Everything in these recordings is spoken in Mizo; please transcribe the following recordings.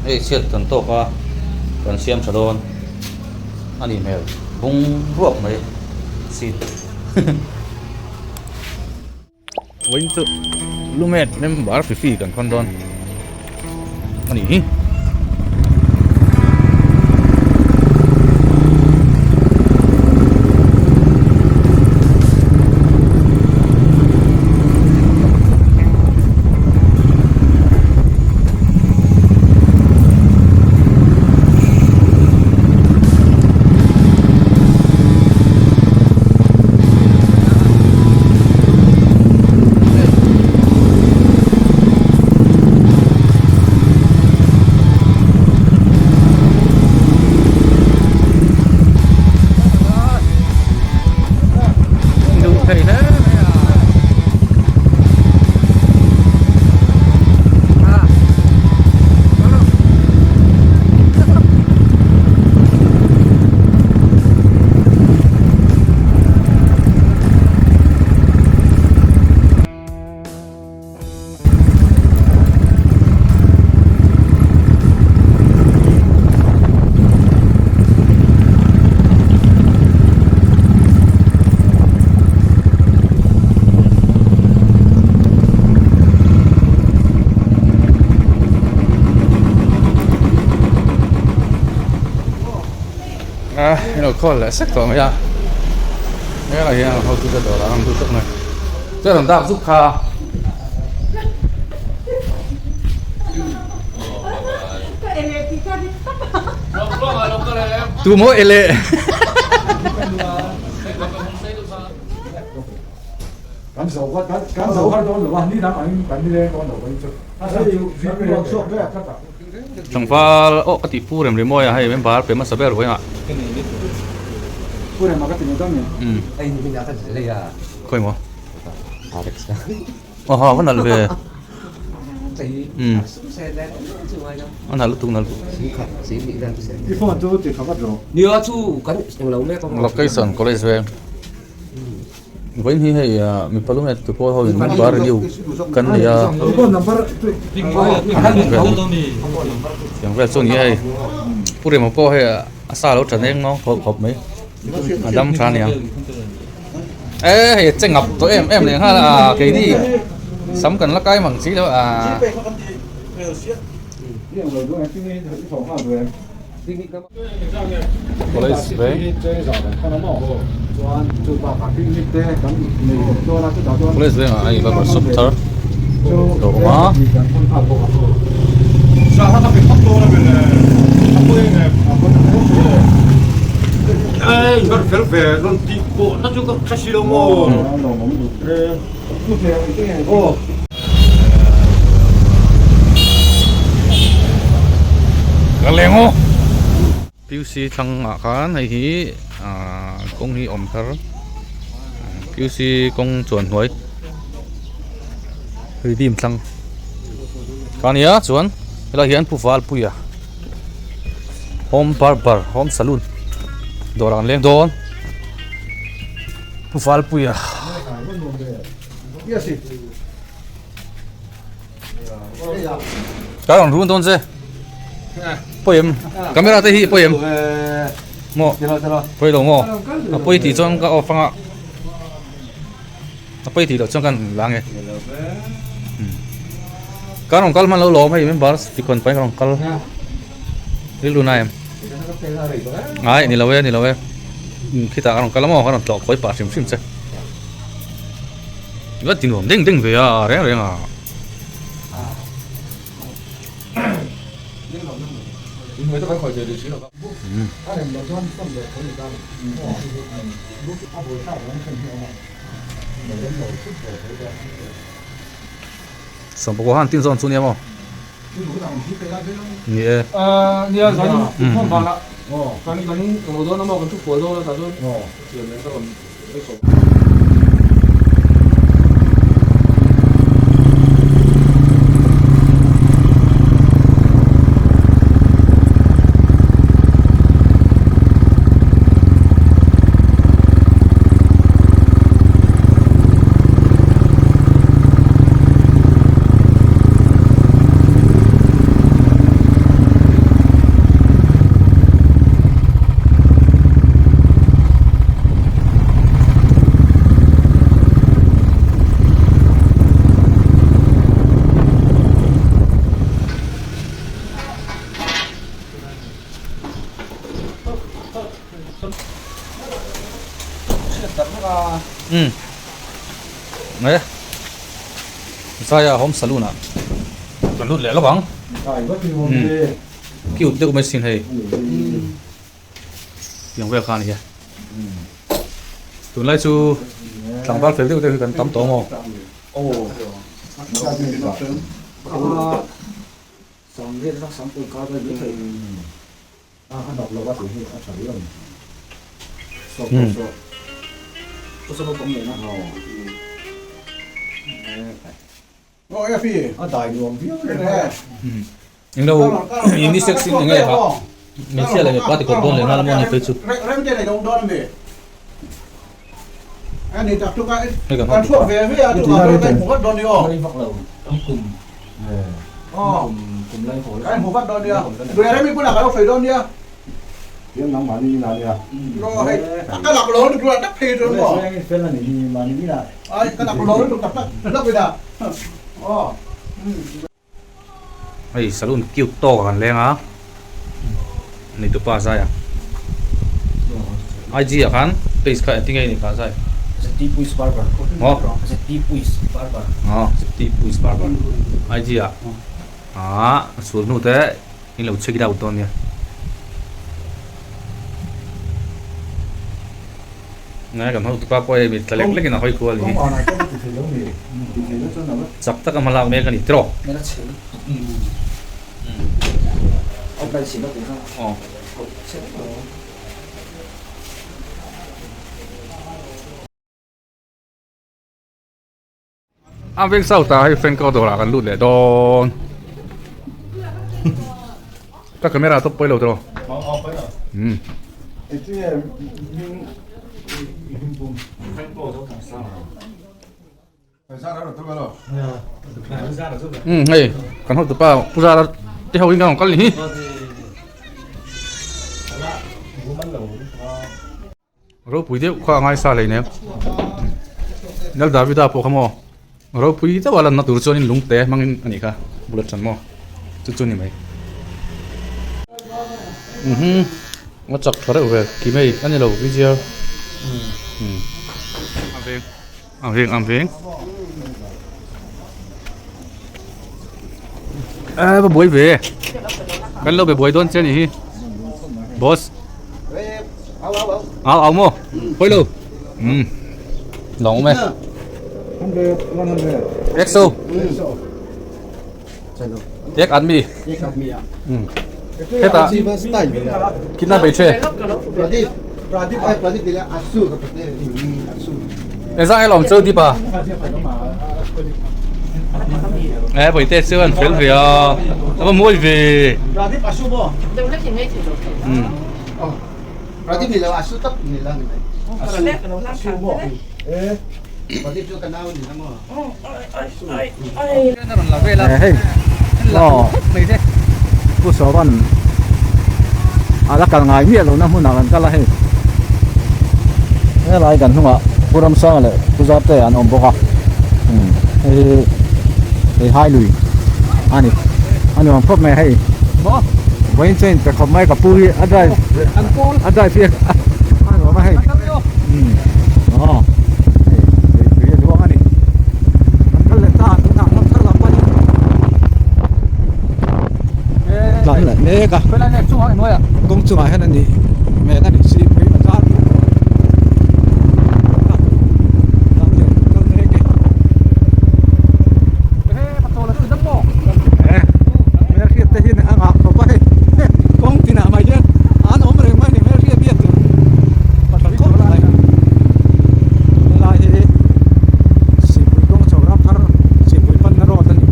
Hei chhiat kan tawk a kan siam tha dawn a nih hmel bung ruak mai seat. Vawiin chu Lumet member Fifi kan khawn dawn a nih hi. Duh thei hle mai a. A in lo call leh sek tawh mai a helai hian hotute dawrah an lut tawp mai chuan an dak zuk kha. Tu maw ele. Tlangval aw ka tih pu rem rimawi a hei member pe hmasa ber vawiin ah. Khawi maw? Aw ha va nalh ve. A nalh lutuk nalh lutuk. Location college veng. Vawiin hi hei mipa lung leh tupawl ho in number renew kan nei a. Tiang vel chu a ni a hei. Pu Rema pawh hei a sa lo tan eng ngawng khawp khawp mai. A dam tha aniang. E hei a che ngap tawh em em leh nghal a keini sam kan la kai mang si lo a. College veng College vengah a in barber shop thar a awm a. Ka leng aw PUC thlang ah khan hei hi ahh kawng hi awm thar PUC kawng chuan hnuai redeem thlang kha ania chuan helaiah hian Pu Valpuia home barber home saloon dawr ah an leng dawn Pu Valpuia. Ka rawn run dawn che pawi em camera te hi pawi em maw pawi lo maw a pawi tih chuan ka off anga a pawi tih loh chuan ka la ange ka rawn kal hman lo lawm hei member tikhawn pahin ka rawn kal rilru na em ai ni lo e ni lo e khitah ka rawn kal a maw ka rawn tlawh khawi pah hrim hrim che. La ti nuam deng deng ve a reng reng a. Sawmpakua khan tin zawn chu nia maw? Ni e. Umm e Zaia home saloon ah kan lut leh lawk ang umm cute deuh mai sin hei tiang vel kha a ni a tunlai chu tlangval fel deuh deuh hi kan tam tawh maw. Englo unisex in enge ha hmeichhia leh mipa ti kawp dawn leh nghal a maw ni phei chu. Hei kan hawk Hei saloon cute tawk a kan leng a neitupa zai a IG ah khan page kha engtin nge i nih kha zai maw aw ztpuiz barber IG ah ah sul hnu te in lo check it out dawn nia. Ngai kan hotupa pawh hei mit tla lek lekin a hawi kual hi. Chak taka hma lak mek a ni tiraw. A veng south ah hei fan ka dawrah kan lut leh dawn ka camera tawp pawi lo tawh um um hei kan hotu pa pu zara te ho in kan rawn kal ni hi. Ropui deuh kha a ngaisa lei nen Lal Davida pawh kha maw ropui deuh a lanna tur chuanin lungte hmangin a nih kha bul atang maw chu chu a ni mai mhm a chak tha reuh ve kim hei a ni lo VGR um a veng a veng a veng e va buai ve kan lo be buai dawn che a nih hi boss. Au au maw? Hawi lo. Um. Lawng awm e. Ek so. Ek admi. Um. Heta. Kitna baithe. Eza el awm cheu dipa. E boi te chuan fel ve a. Ava mawi ve. Um. Hei aw Pu Sawran a la kal ngai miah lohna hmunah kan kal a hei helai kan hnungah Pu Ramsanga leh Pu Zarte an awm bawk a hei hi hei hai lui a ni a nuam khawp mai hei vawiin chuan in pe khawp mai ka pu hi a drive a drive hi a nuam a hei aw hei lui tui a luang a ni kan kal leh ta tunah ram thar lam panin tlan leh mek a kawng chungah hian a nih hmel a ni si pui bazar hmelhriat te hian a nghah khawp a hei kawng tinah mai hian an awm reng mai a ni hmelhriat biak tur khawp mai helai hi sipui kawng chho ram thar sipui panna road a ni.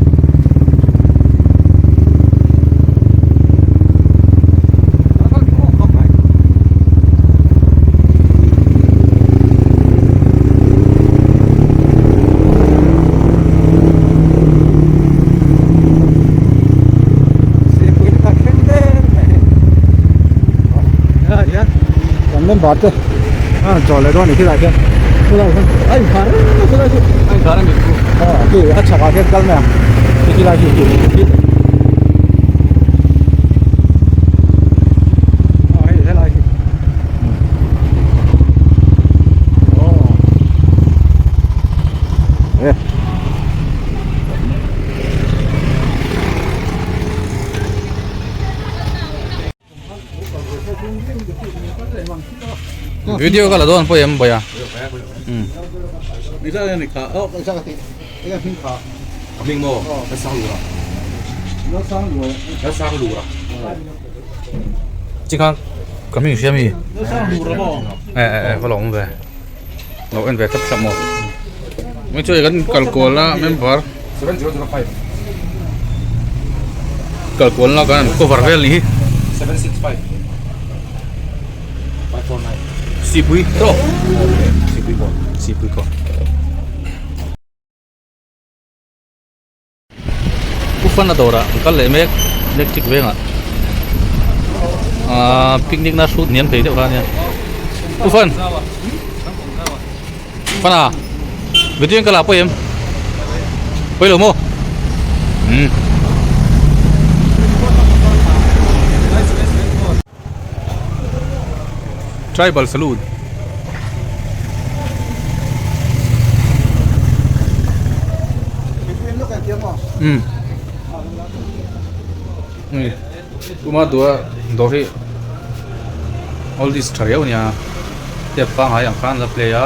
Kan member te a rawn chawl leh dawn a ni khilai khian khilai khian a inkhar reng a khilai khi a inkhar a ni chu aw khi a chhakah khian kal mai ang khi khilai khi khi khi aw hei helai khi aw. Video ka la dawn pawh em Bawia? Chikha ka hming hria mi? E e e va lo awm ve. Lo en ve thlap thlap maw? Mai chu kan kal kual na member kal kual na kan cover vel ni hi. Sipui to. Sipui ko. Pu Fana dawrah an kal leh mek electric vengah aaa picnic na hrut hniam thei deuh kha ania Pu Fan Fana video in ka lah pawi em pawi lo maw umm. Tribal Saloon umm hei tuma dua dawr hi all this tha riau ania step pangngai ang khan la play a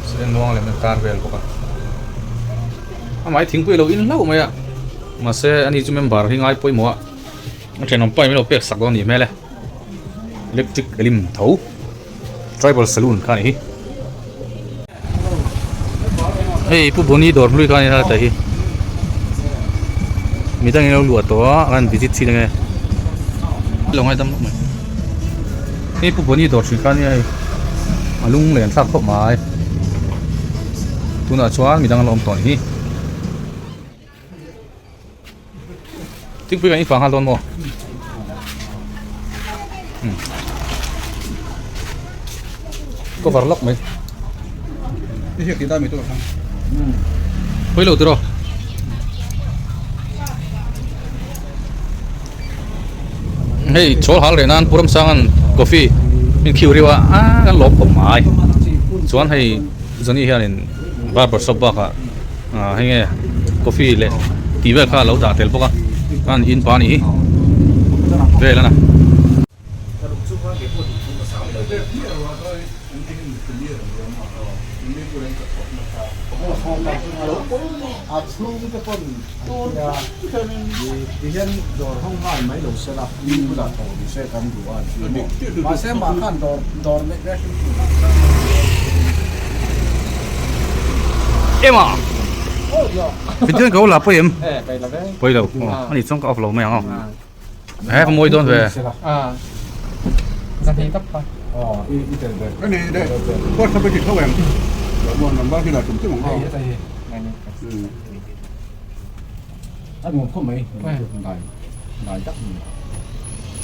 sen luang lem a tar vel bawk a amah hi thingpui a lo in hlauh mai a mahse ani chu member hi ngai pawimawh a. A thenawm pawh in lo pek sak dawn a nih hmel e electric elim tho tribal saloon kha a nih hi hei pu boni dawr hlui kha a ni a hetah hi midang in lo luah tawh a an visit thin ange lo ngaidam lawk mai hei pu boni dawr thin kha a nia hei a lung leh an thlak khawp mai tunah chuan midang an lo awm tawh a nih hi. Thingpui kan in fang nghal dawn maw? Hmm. Cover lawk mai. Pui lo tiraw. Hei chawl hal reh nan Puram Sangan coffee min khiu riau a a kan lawm khawp mai. Chuan hei Johnny hianin barber shop bakah ah hei nge coffee leh tih vel kha a lo dah tel bawk a an in pa anih hi vel a na. Ema Video ka la pawh em Pawih lo ani chuan ka off lo mai ang aw He ka mawi dawn ve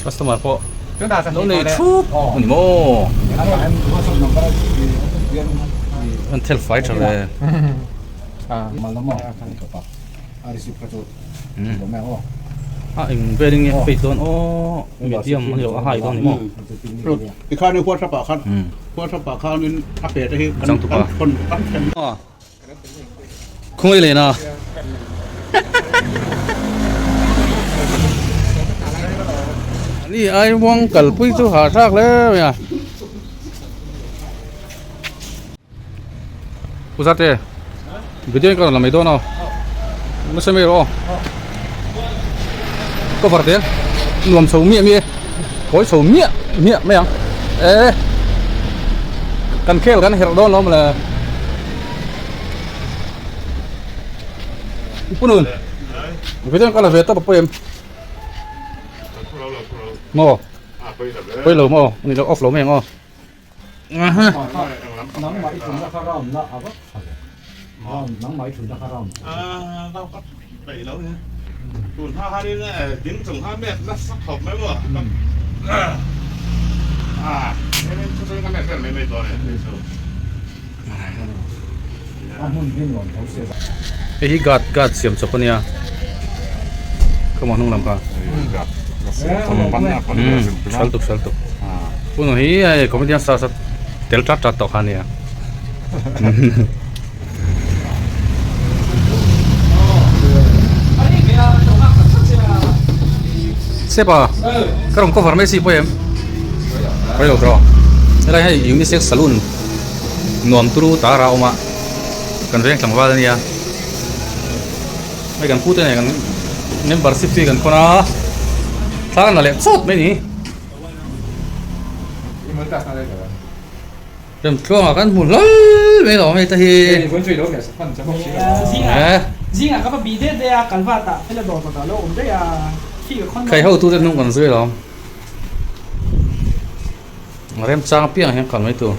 Customer pawh lo nei thup a ni maw an thel fai tha ve a eng vel in nge phei dawn aw medium a ni lo a hai dawn a ni maw changtupa Khawngaih leh na. Ni ai muang kalpui chu ha thlak hle mai a. Pu Zate, video in ka rawn la mai dawn aw. Nasa mai rawh aw. Cover te nuam chho miah miah e. Kawi chho miah miah mai ang. E kan khel kan herh dawn lo maw le. Punun video ka la ve tawp a pawi em maw pawi lo maw ni lo off lo mai ang aw Hei hi guard guard siam chawp ania khawmah hnung lam kha hral tuk hral tuk tunah hi hei comedian search a tel tat tat tawh kha ania. Sepa ka rawn cover mai si pawh em? Pawi lo tawh. Helai hei unisex saloon nuam turu tar a awm a kan veng tlangval a nia hei kan pute nen kan membership hi kan khawn a thla kan la leh chawt mai a ni. Remtluanga kan hmu hlawl mai lo hei te hi. Khai ho tu te hnung kan zui lo. Remchang apiang hian kal mai tur.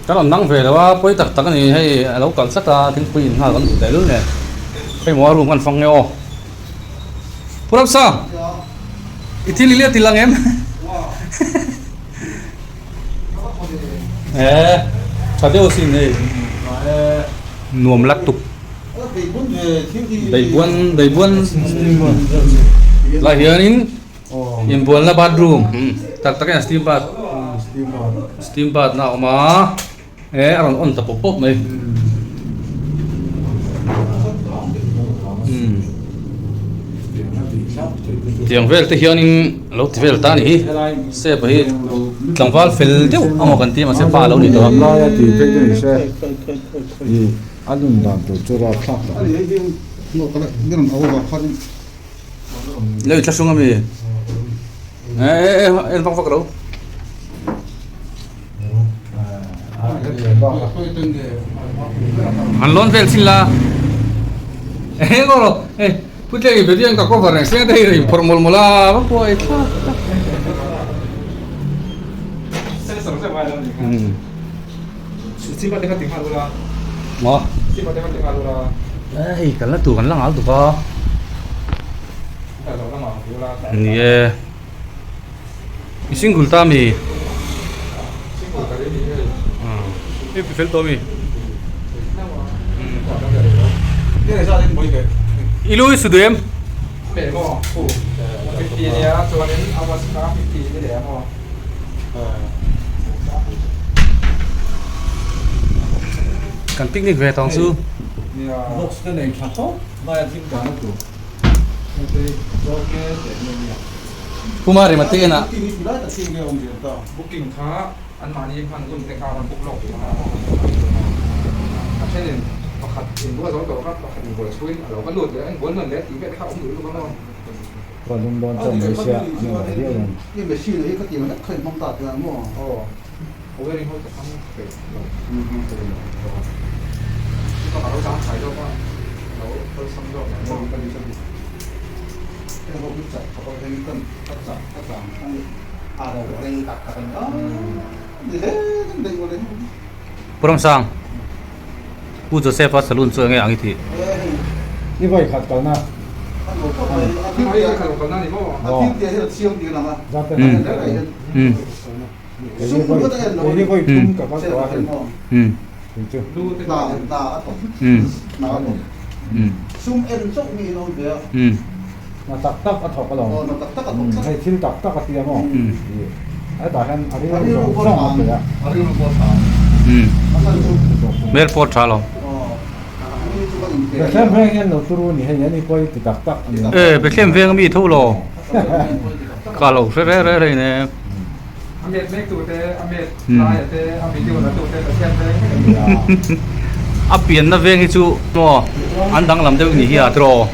Kan rawn dang ve lo a pawi tak tak a ni hei a lo kal tlat a thingpui in nghal kan duh tehlul nen hei maw a room kan fang nge aw. Pu Ramsa i thil i liat i lang em? Eh tha deuh asin hei nuam la tuk Beibuan beibuan lai hianin inbualna bathroom tak tak hian steam bath steam bath na a awm a. Eh a rawn on ta pawp pawp mai. Umm tiang vel te hianin a lo ti vel ta a ni hi step hi tlangval fel deuh amaw kan ti mahse pa a lo ni tawh a. Lo inthlahrung ami eh eh en vak vak ro. An lawn vel chin la eh ngaw rawh hei putleng in bedian ka cover reng sia te hei in phawrh mawlh mawlh a va buai thlak tak maw hei kalna tur kan la ngal tuk a ni e. I single ta mi? Single ka ri ni hei. I fel tawh mi? I lu i su duh em? Me maw hu 50 ania chuanin a was kha 50 ni leh a maw. Kan picnic ve tawng chu. Box te nei tha khawp mai a thing dan a tur. Puma rema te enah. Booking kha anmahni hman hun te kha rawn book lawk tih kha a thenin pakhat inbual zo tawh kha pakhat inbual chhuin a lo va lut leh a inbual nawn leh tih vel kha a awm duh lutuk a maw. Aw wearing ho te kha peih lo chutah a lo zangkhai zawk a a lo awlsam zawk leh maw. Pu Ramsang, Pu Joseph-a saloon chu enge ang i tih? I vawi khat kalna Na tak tak a thawk alawm. Hei thil tak tak a tia maw? Hetah hian a rilru zawng zawng a pe a. Hmel pawh a tha alawm. Bethlehem veng hian lo turu a ni hei ani pawh hi ti tak tak a ni. E Bethlehem veng ami tho lo. Ka lo hre reng reng reng e. A met mek tu te, a met laia te, a video la tu te Pathian veng vek a ni a. A pianna veng hi chu maw an danglam deuh ni hi a tiraw.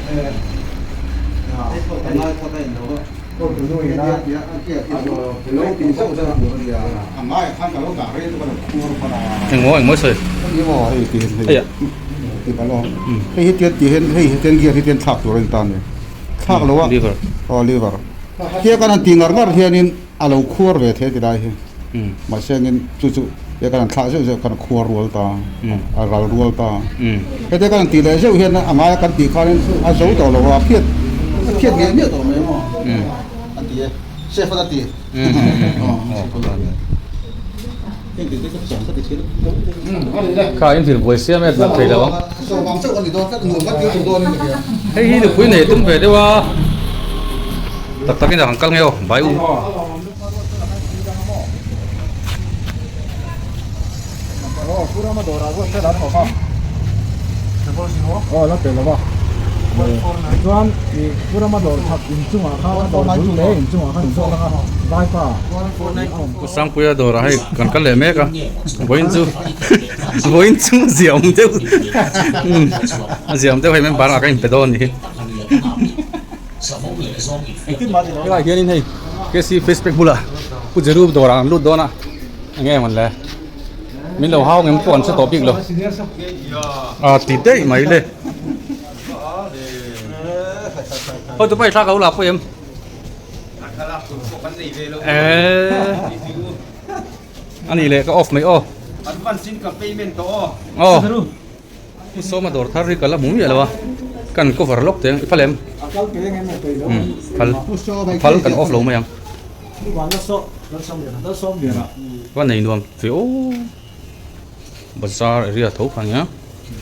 Engmaw engmaw sawi. Hei a. Liver. A lo khuar ve thei ti lai hi mahse engin chu chu he kan han thlah zeuh zeuh khan a khuar rual ta a ral rual ta hete kan han tih leh zeuh hian a ngaia kan tih khanin a zo tawh lo a phiat a phiat miah miah tawh mai maw a ti e chef a ti Kha in thil buai siam e tlak thei lo ang hei hi nupui nei tum ve deuh a. Tak tak in ang kal nge aw bai u. Chuan ih Pu Rama dawr chhak inchungah khan a dawr bul leh inchungah khan inzawt ang a vaipa ih a awm. Pu Sangpuia dawrah hei kan kal leh mek a, vawiin chu vawiin chu ziah awm deuh a ziah awm deuh hei member ah ka inpe dawn a ni hi. Helaiah hianin hei KC face pack bulah Pu Jeru dawrah an lut dawn a, eng nge mawn le? Min lo hau ngem pawh an hre tawh bik lo. A ti daih mai le. Haw tu pa i thla ka ula pawh em? Eee ani leh ka off mai aw. Aw. Pu Sawma dawr thar hi ka la hmu miah lo a, kan cover lawk teh ang, i phal em? Umm phal, phal kan off lo mai ang. Va nei nuam ve aw, bazar area tho kha nia,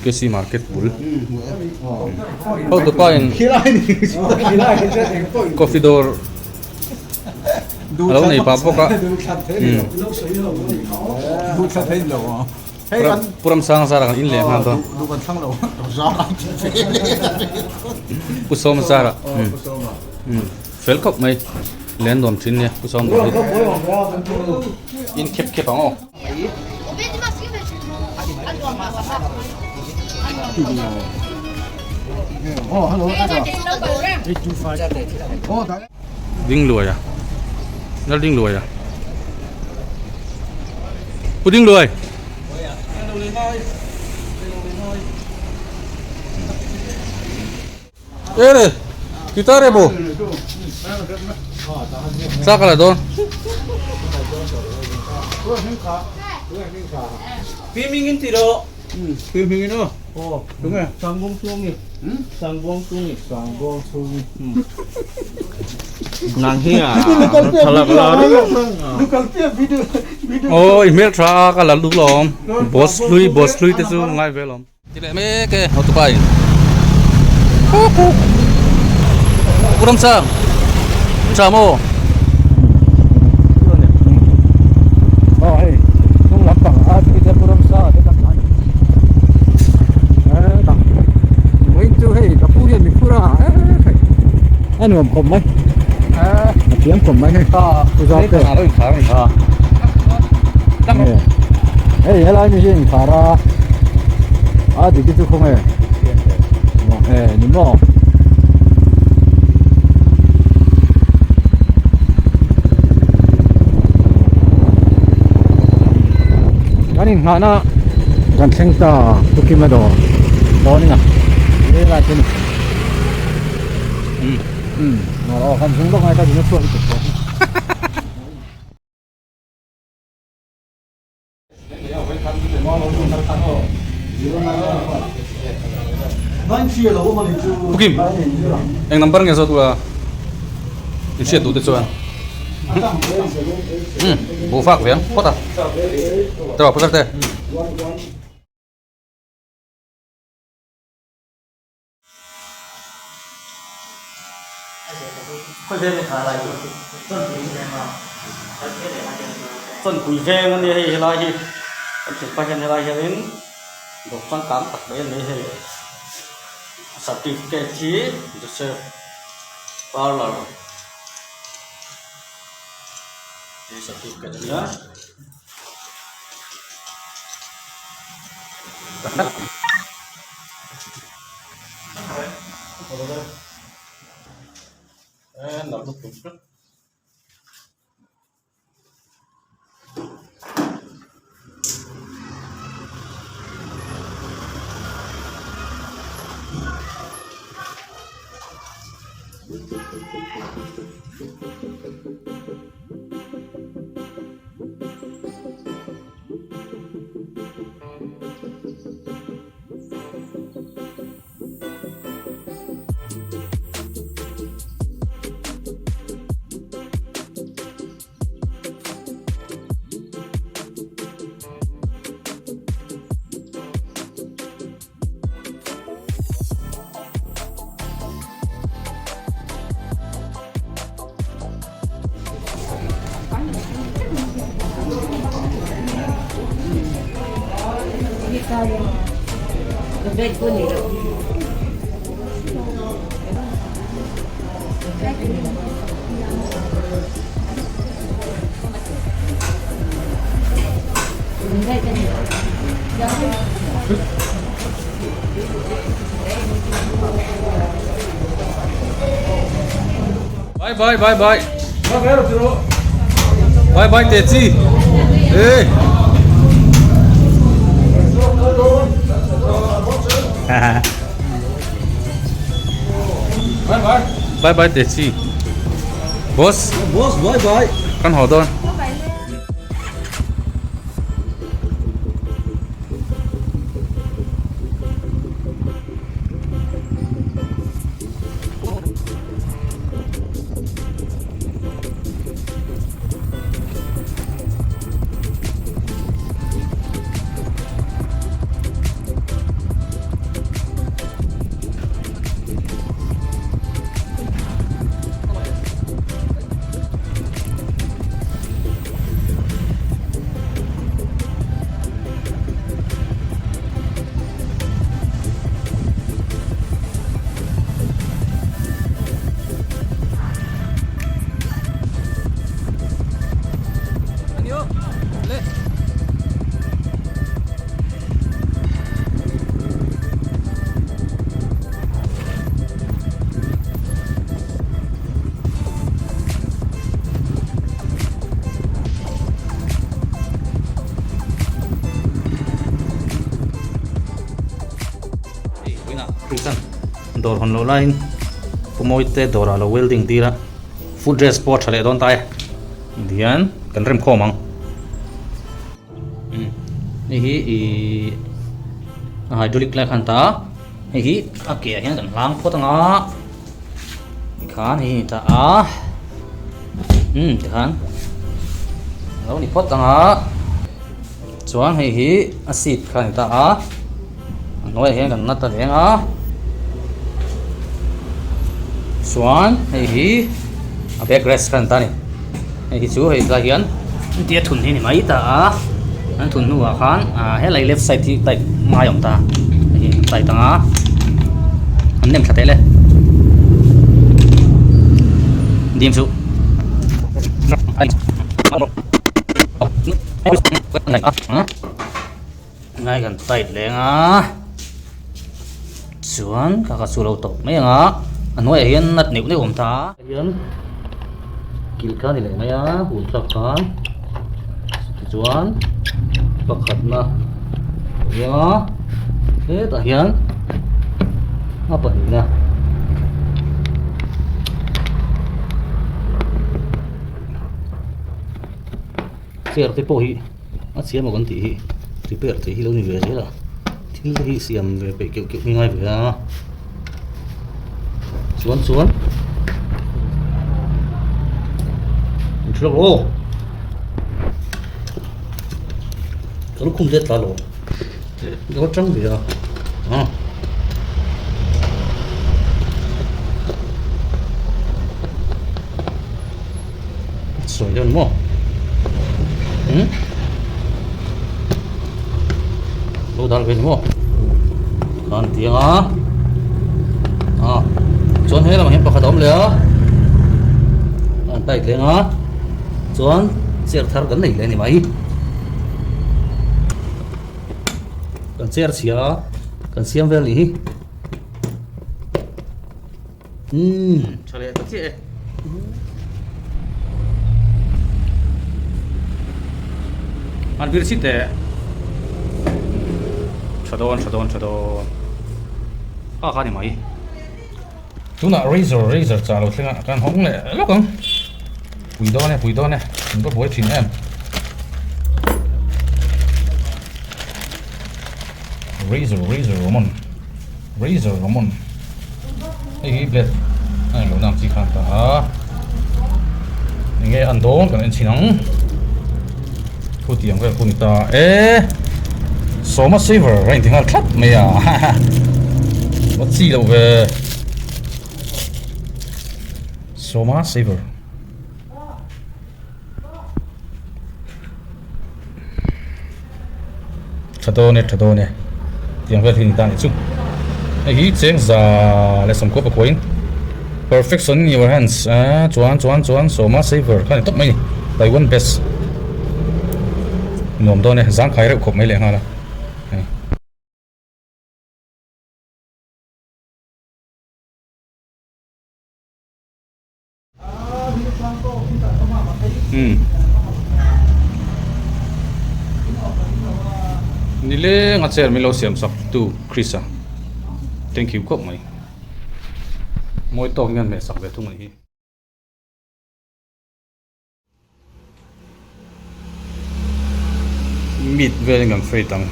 KC market bul. Hotupa in coffee dawr a lo nei pah bawk a. Pu Ramsanga zara kan in leh nghal dawn. Pu Sawma zara. Fel khawp mai. Len nuam thin nia Pu Sawma hi. In khep khep ang aw. Ding luai a lal ding luai a pu ding luai ere kita re bo sa kala don Piming in tiro Piming in o Tunge Sangbawng chungi Sangbawng chungi Sangbawng chungi Nang hi a thlalak la Aw i hmel tha a ka la lu lawm boss hlui boss hlui te chu ngai ve lawm. Ti leh mek e hotupa in Pu Ramsang tha maw? Aw hei hnung lampang a te Pu Ramsanga te kan tlan e tak vawiin chu hei ka pu hian mi phur a hei a nuam khawp mai a thiam khawp mai hei pu zau te hei helai mi hi inkhar a a dik hi chu khawnge e ni maw. Kan inghahna kan thleng ta Pu Kima dawr dawnin a helai te ni umm aw kan zung lawk ngai ka zung a chhuak lutuk tawh. Pu Kim, eng number nge zawt ula in hriat duh te chuan umm buh fak ve ang phawt a tawh phawt te. Chawnpui veng a nia hei helai hi kan thianpa hian helai hianin dawr changkang tak mai a nei hei certificate hi Joseph parlour hei certificate a nia. Bye bye bye bye. Bye bye te chi. Ê. Bye bye. Bye bye te chi. Boss. Boss bye bye. Kan haw dawn. Dawr hawn loh laiin Pu Mawite dawrah lo welding tir a foot rest pawh a tha leh dawn ta e tihian kan rem khawm ang hei hi ihh hydraulic lai khan ta hei hi a ke ah hian kan hlang phawt ang a tikhan hei hi ni ta a umm tikhan a lo ni phawt ang a chuan hei hi a seat kha a ni ta a a hnuaiah hian kan nat a leng a chuan hei hi a back rest kha a ni ta a ni hei hi chu hei tlai hian tia thun hi a ni mai ta a an thun hnuah khan ah helai left side hi tight ngai a awm ta hei hi an tight ang a an nem thla teh le dim chu ngai kan tight leng a chuan ka ka chu lo tawp mai ang a a hnuaiah hian nut neuh neuh a awm ta a hian kil kha a ni leh mai a hun thlak khan tichuan pakhatna a hetah hian a pahnihna. Chair te pawh hi a chhia maw kan tih hi repair theih hi lo ni ve zel a thil te hi siam ve peih keuh keuh hi ngai ve a chuan chuan in thil aw ka lukhum te tla lo ka tang ve a ah. Sawi dawn maw hmm lo dal ve ni maw khan tiang a ah chuan he lamah hian pakhat a awm leh a an tight leng a chuan chair thar kan nei leh a ni mai kan chair chhia a kan siam vel nih hi. Umm tha leh ta chiah e. An vir chhi teh. Tha dawn tha dawn tha dawn. Kha kha ni mai. Tunah razor razor chah lo thleng a kan hawng leh lawk ang. Pui dawn e pui dawn e in va buai thin em. Razor razor Roman razor Roman hei hi blade a englo na ang chi khan ta a enge an dawn kan en chhin ang thu tiang vel khu ni ta e sawma saver a inti nghal thlap mai a va chi loh ve sawma saver. Tha dawn e tha dawn e tiang vel hi ni ta ni chu hei hi cheng za leh sawmkua pakua in. Perfection in your hands a chuan chuan chuan sawma saver kha a ni tawp mai a ni Taiwan best nuam dawn e zangkhai reuh khawp mai leh nghal a hei. Nileng a chair min lo siam sak tu Chris a thank you khawp mai mawi tawk hian hmeh sak ve thung a ni hi. Meat velin kan fate ang.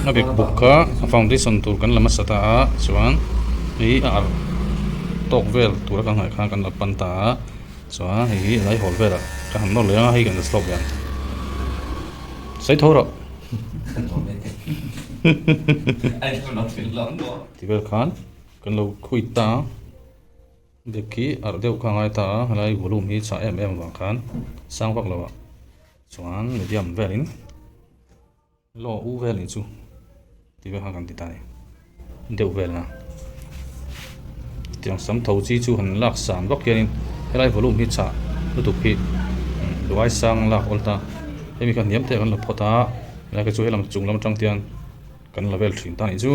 A bik buk kha a foundation tur kan la hmasa ta a chuan hei a arh tawk vel tura kan ngaih khan kan la pan ta a chuan hei hi a lai hawl velah ka han nawr leh ang a hei kan la slope leh ang sawi tho rawh ti vel khan kan lo khuit ta a. Bag khi arh deuh kha a ngai ta a, helai volume hi chhah em em avang khan sang vak lo ah chuan medium velin low u vel nih chu tih vel kha kan ti ta a ni deuh vel na tiang sam tho chi chu han lak san vak hianin helai volume hi chhah lutuk hi duai sang lak awl ta hemi kha hniam te kan la phawt a helai kha chu helam chung lam atang te hian kan la vel thin ta nih chu.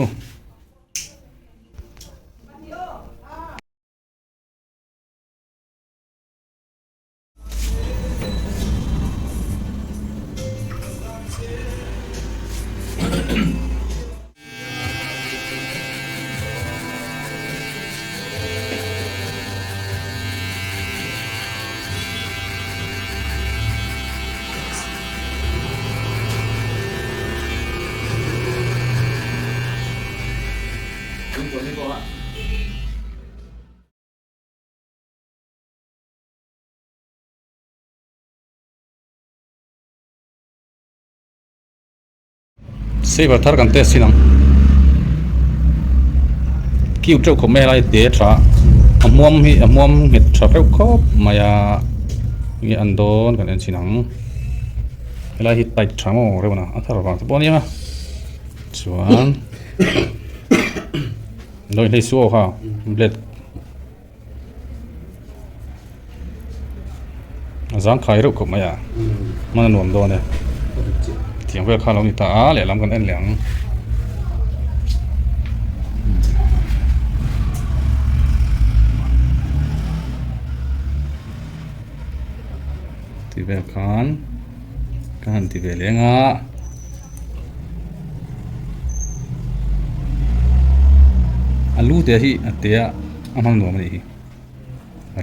Saver thar kan test thin ang cute teuh khawp mai a lai te tha a hmuam hi a hmuam nghet tha reuh khawp mai a enge an dawn kan en chhin ang helai hi tight tha maw reuh na a thar vang te pawh a ni ang a chuan lo inhlei suau kha blade A zangkhai reuh khawp mai a hman a nuam dawn e tiang vel kha a lo ni ta a lehlam kan en leh ang. Ti vel khan ka han ti ve leng a. A lu te hi a te a a hmang nuam a nih hi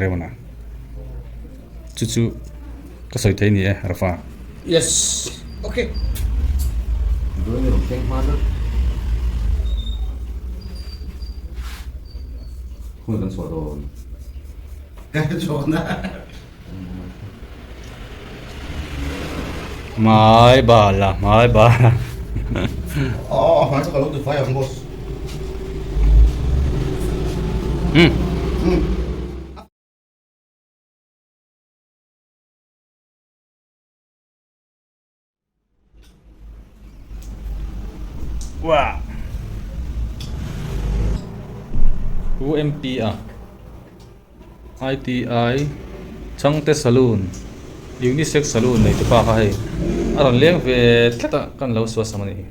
Reuna chu chu ka sawi thei a ni e Rafa. Yes okay. Hmai bal a hmai bal a. Aw hmai chu ka lo ti fai ang boss. Um. Wah. UMP a ITI Changte Saloon Unisex Saloon nei te pa kha hei a rawn leng ve tlat a kan lo suasam a nih hi.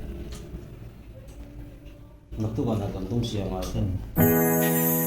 Naktuk ah kan tum siam ngai.